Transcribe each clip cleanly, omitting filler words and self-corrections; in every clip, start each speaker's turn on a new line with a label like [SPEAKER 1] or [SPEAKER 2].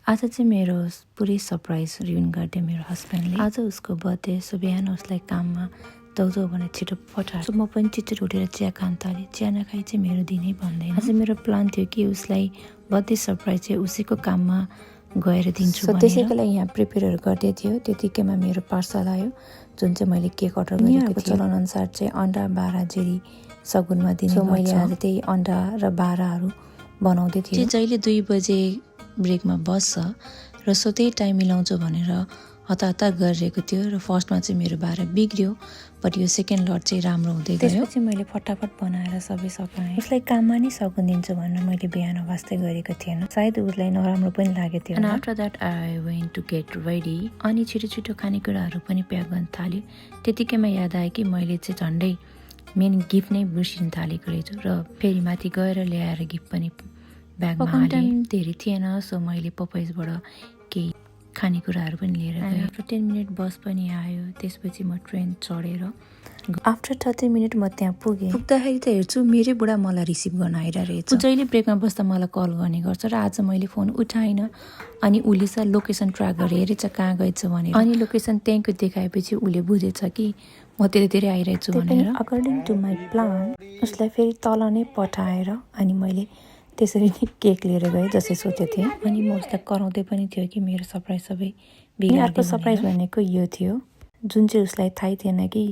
[SPEAKER 1] आज चाहिँ मेरो पुरै सरप्राइज रुइन गरिदियो मेरो हस्बेन्डले। आज उसको बर्थडे, सो बिहान उसलाई काममा जाऊ भनेर छिटो पठायो। म पनि छिटो उठेर चिया खान थालेँ। चिया नखाइ चाहिँ मेरो दिनै भन्दैन। आज मेरो प्लान थियो कि उसलाई बर्थडे सरप्राइज चाहिँ उसैको काममा गएर दिन्छु भनेर। त्यसैको लागि यहाँ प्रिपेयरहरू गर्दै थियो। त्यतिकैमा मेरो पार्सल आयो जुन चाहिँ मैले केक अर्डर गरेको थिएँ। चलनअनुसार चाहिँ अन्डा 12 जेरी सगुनमा दिने गर्छ। मैले आज त्यही अन्डा र 12हरू बनाउँदै थिएँ। जहिले 2 बजे ब्रेकमा बस्छ र सो त्यही टाइम मिलाउँछु भनेर हतार गरिरहेको थियो र फर्स्टमा चाहिँ मेरो 12 बिग्रियो, बट यो सेकेन्ड लट चाहिँ राम्रो हुँदै गयो। त्यसपछि मैले फटाफट बनाएर सबै सकाएँ। उसलाई काममा नै सगुन दिन्छु भनेर मैले बिहान वास्तै गरेको थिएन। सायद उसलाई नराम्रो पनि लागेको थियो। And after that I went to get ready. अनि छिटो खानेकुराहरू पनि प्याक गर्न थाल्यो। त्यतिकैमा याद आयो कि मैले चाहिँ झन्डै मेन गिफ्ट नै बिर्सिन थालेको रहेछु र फेरि माथि गएर ल्याएर गिफ्ट पनि ब्यागमा हालेँ। धेरै थिएन, सो मैले पपाइजबाट केही खानेकुराहरू पनि लिएर गएँ। आफ्टर 10 मिनट बस पनि आयो। त्यसपछि म ट्रेन चढेर आफ्टर 30 मिनट म त्यहाँ पुगेँ। पुग्दाखेरि त हेर्छु मेरै बुढा मलाई रिसिभ गर्न आइरहेछ। ऊ जहिले ब्रेकमा बस्दा मलाई कल गर्ने गर्छ र आज मैले फोन उठाइनँ। अनि उसले चाहिँ लोकेसन ट्र्याक गरेर हेरेछ कहाँ गएछ भनेर। अनि लोकेसन त्यहीँको देखाएपछि उसले बुझेछ कि म त्यतातिर आइरहेछु भनेर। अकर्डिङ टु माई प्लान उसलाई फेरि तल नै पठाएर अनि मैले त्यसरी नै केक लिएर गएँ जसै सोचेको थिएँ। अनि म उसलाई कराउँदै पनि थियो कि मेरो सरप्राइज सबै बिगार्यो। अर्को सरप्राइज भनेको यो थियो जुन चाहिँ उसलाई थाहै थिएन कि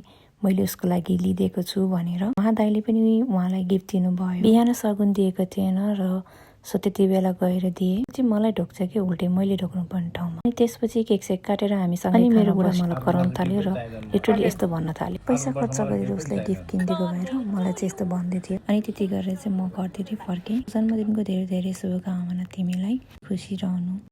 [SPEAKER 1] मैले उसको लागि लिइदिएको छु भनेर। उहाँ दाइले पनि उहाँलाई गिफ्ट दिनुभयो। बिहान सगुन दिएको थिएन र सो त्यति बेला गएर दिएँ। चाहिँ मलाई ढोक्छ कि उल्टै मैले ढोक्नु पर्ने ठाउँमा। अनि त्यसपछि केक सेक काटेर हामीसँग अनि मेरो बुढा मलाई कराउन थाल्यो र लिटरली यस्तो भन्न थाल्यो, पैसा खर्च गरेर उसलाई गिफ्ट किनिदिएको भएर मलाई चाहिँ यस्तो भन्दै थियो। अनि त्यति गरेर चाहिँ म घरतिर फर्केँ। जन्मदिनको धेरै शुभकामना तिमीलाई। खुसी रहनु।